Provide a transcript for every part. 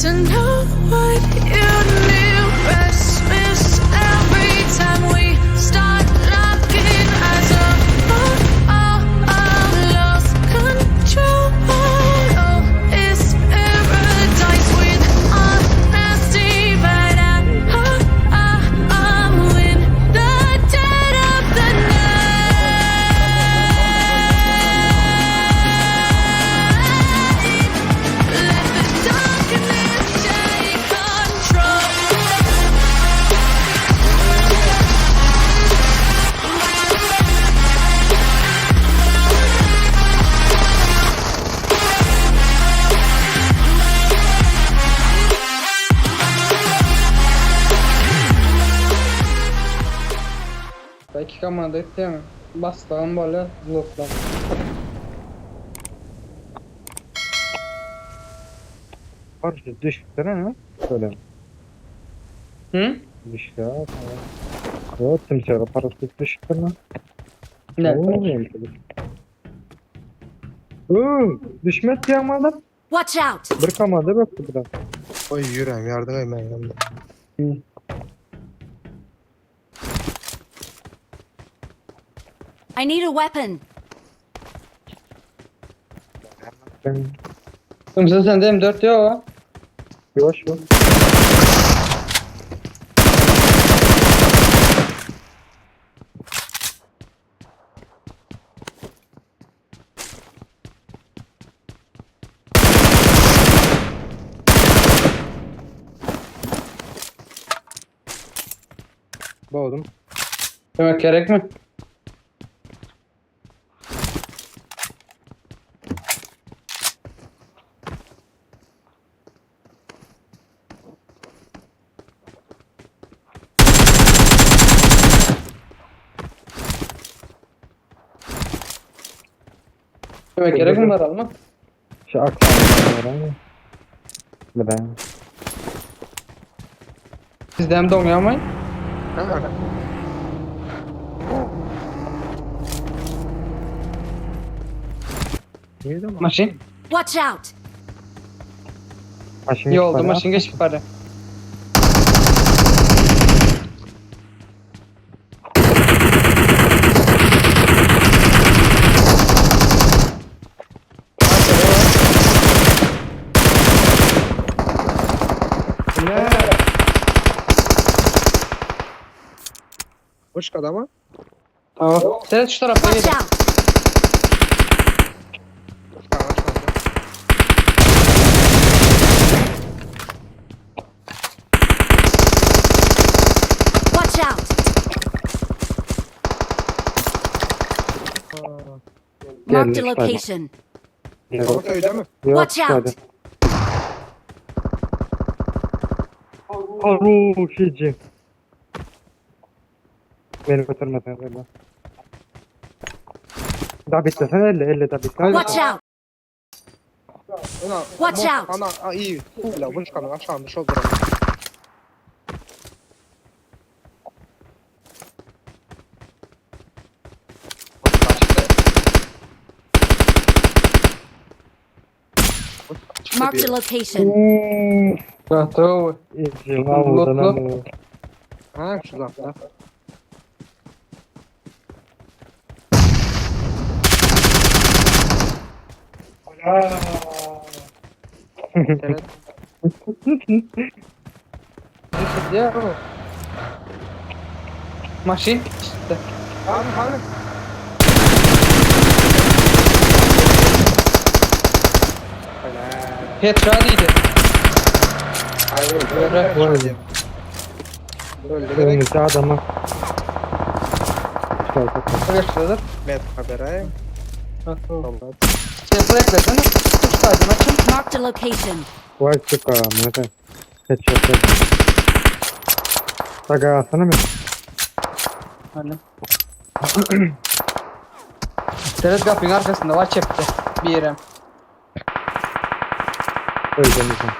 to know what you need. Christmas every time we start locking eyes. Oh, oh, oh, lost control. Oh, it's paradise with honesty, but I, I, I'm in the dead of the night. Let the darkness take control. İki komanda etýän. Bassagam bolýar, bloklar. Parça düşüpdir ha. Böyle. Hı? Düştü ha. Yok timsara paraşüt düşüpdür lan. Ne? Oo, Oo, düşmez yağmadan. Watch out! Bir komanda baktı bir de. Oy yüreğim yardım hemen yanımda. Hı. I need a weapon. Ben Kimse sende M4 yok ha. yavaş yavaş. Boğdum. Demek gerek mi? Demek gerek mi var alma? Şu akşam Ben. Sizde hem doňýarmy? Ha. Neydi ama? Maşyn. Watch out! Maşın Ýolda maşyn geçip barýar. Ne? Hoş adama. Tamam. Sen şu tarafa Watch gel. out! Tamam, tamam. Watch out! Marked a Gelmiş, location. Orta öyle mi? Watch out! Aru şici. Beni götürmesen öyle. Daha bitti sen 50 50 daha bitti. Watch out! Ana, Watch out. Ana, a, iyi. La bu çıkanı aşağında şol durum. Marked a location. Hmm. Tamam. İyi, lan lan. Ha şu zapta. Evet. Ya. Maşyn işte. Abi abi. Headshot iyiydi. Hayır öldü. Öldü gerek. Önümüzde adamı. Arkadaşlar. Met habere. Tamam. Sen eklesene. Üç tane maçın. Marked a location. Vay çık amına. Headshot. Taga alsana mı? Hani. Seret kapının arkasında var çepte. Bir yere. Öldüm sen.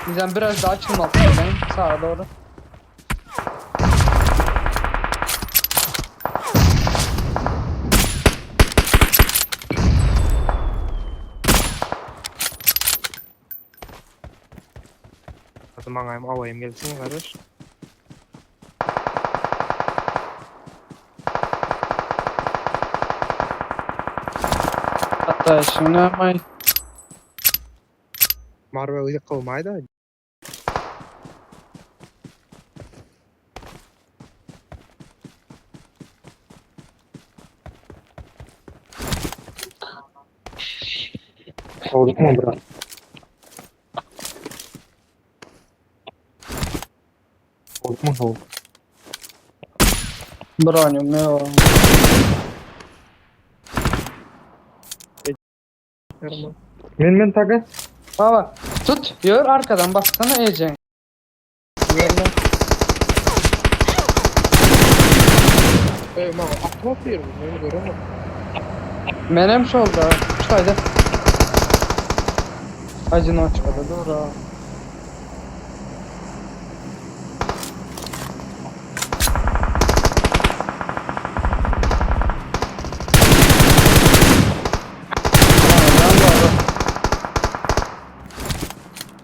Bizden biraz daha açılmalı. Ben sağa doğru. Hadi maňa hem awaýym gelsin garaş. Hatta şunu ama Marvel ýykylmaýda. Olduk mu bura? Olduk mu? Olduk. Bronüm yok. Men men taka. Baba tut ýör arkadan baksana ejeň. Ýörle. Ey maňa atyp atyr, men göremok. Menem şolda. Şaýda. Одиночка dur ha.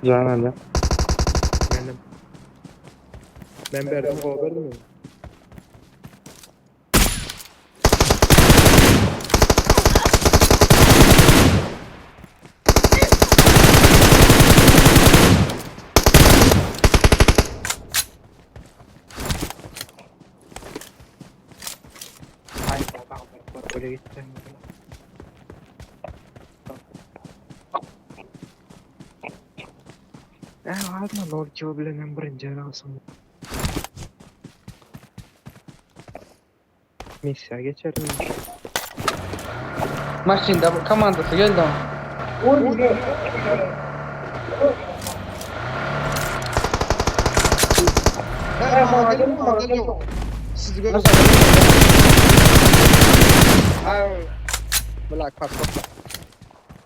Can hadi. Menem. Men berdim, go berdim. Ay baba, böyle gittim. Eh, alma lol kill bilen hem birinji alsam. Missiya geçerim. Maşinda komandasy geldi ama. Hey, mağa gelin, mağa gelin. Sizi görürüz. Ay, Black pat pat.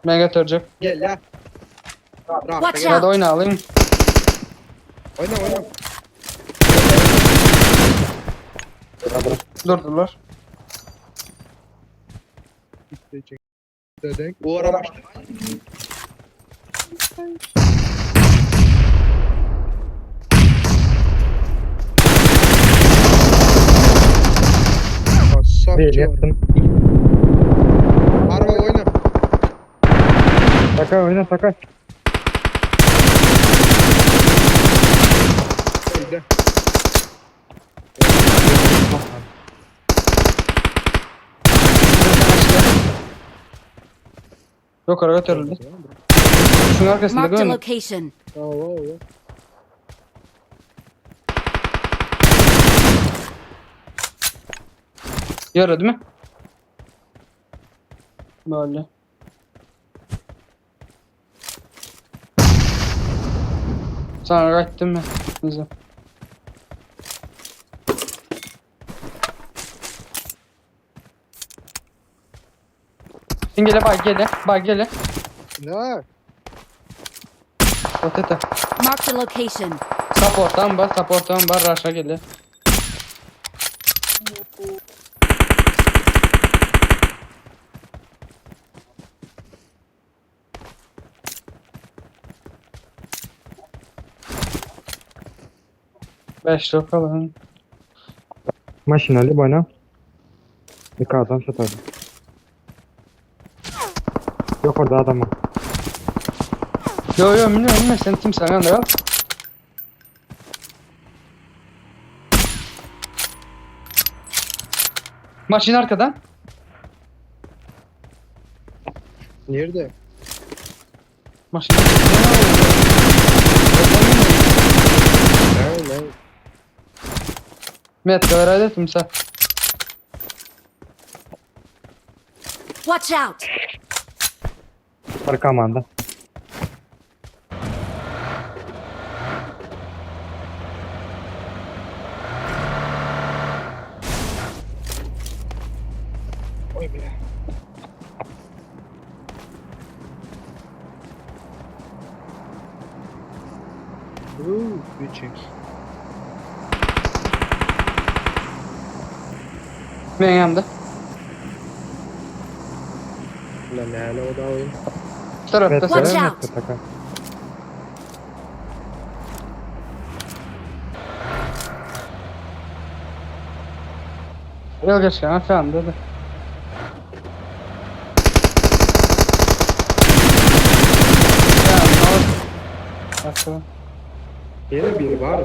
Men götürjek. Gel ya. Watch Ya da out. oyna alayım. Oyna oyna. Durdular. Dedek. O ara başladı. Bir yaptım. Araba oyna. Taka oyna taka. Öldü. Yok ara götürüldü. Şunun arkasında Marked a görün. location. Allah Allah. Yaradı mı? Böyle. Sana kaçtım mı? Neyse. Sen gele bak gele. Bak gele. Ne? Bak tete. Marked a location. Support'tan var, support'tan var, rush'a gele. Beş bakalım. Maşinalı bana. İki adam satardı. Yok orada adam var. Yo yo minne minne sen timsen yanında kal. Maşin arkadan. Nerede? Maşin. Ne ne? Met kadar hadi timsah. Watch out. Arka amanda. Oy bile. Uuu, 3x. Ben yanımda. Lan ne hala o da oyun. Bu tarafta Metre, Watch sen. out. metre taka. Yok geçen sen dedi. Ya, ne oldu? Ýene biri bar.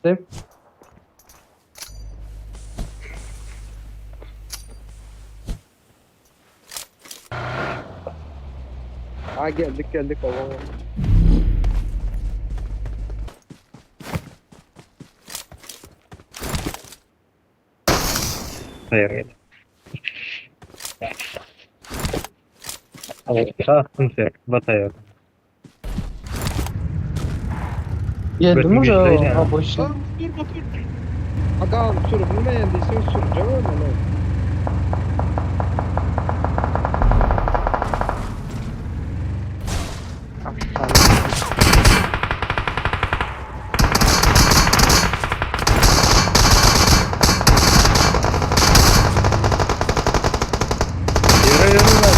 Dem. Ha geldik geldik baba. Hayır. Attım sen. Bataya. Geldi mi Götüm o? güçlüydü yani. Ha bu işin. Aa, dur dur. Aga sür bilmeýän diýseň sürjek öyle. Yürü yürü lan.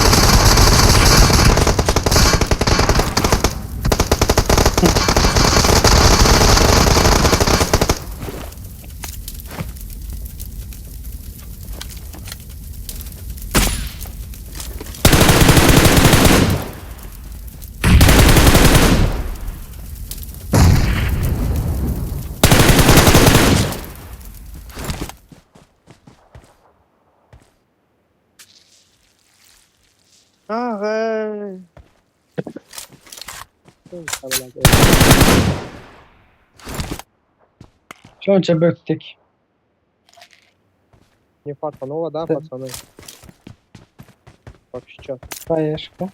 Ah hey. Şonça bökdük. Не фартануло, да, Да. пацаны? Вообще. Хаешка.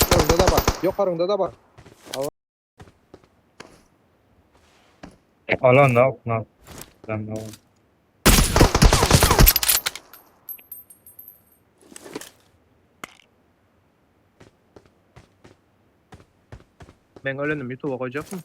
Yukarıda da var. Yukarıda da var. Alan da okna. Ben de alan. Ben öğrendim. YouTube'a koyacak mı?